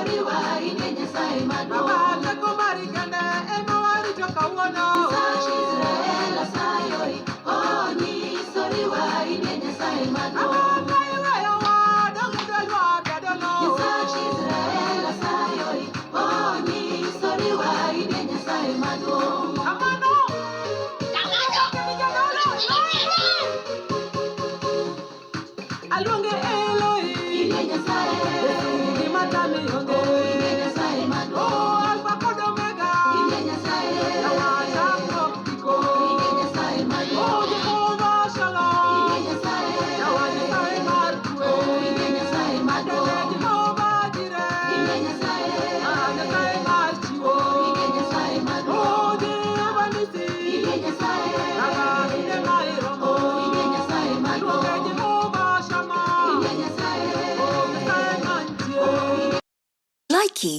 Nyisoriwa in e Nyasaye Baba maduong'. teko mari kende ema warito kawuono. Nyasach Israel asayoi, oh nyisoriwa in e Nyasaye Baba maduong'. ka iweyowa dong' idwalwar jadolo. Nyasach Israel asayoi, oh nyisoriwa in e Nyasaye maduong'. Kamano. Kamano. Kendo jadolo. Aluonge Eloi. In e Nyasaye, Gima tami onge. oh in e Nyasaye maduong'. Oh Alfa kod Omega. In e Nyasaye, Jawa chakruok giko. oh in e Nyasaye Oh maduong'. Jehova In Shalom. e Nyasaye, Jawa Nyasaye mar kwe. oh in e Nyasaye Kende maduong'. Jehova Jireh. In e Nyasaye, Ah, Nyasaye mar chiwo. oh in e Nyasaye maduong'. Oh Jehova Nisi. In e Nyasaye, Baba kinde ma iromo. oh in e Nyasaye Aluonge maduong'. Jehova Shammah. In e Nyasaye, Oh Nyasaye mantie. oh in Likey.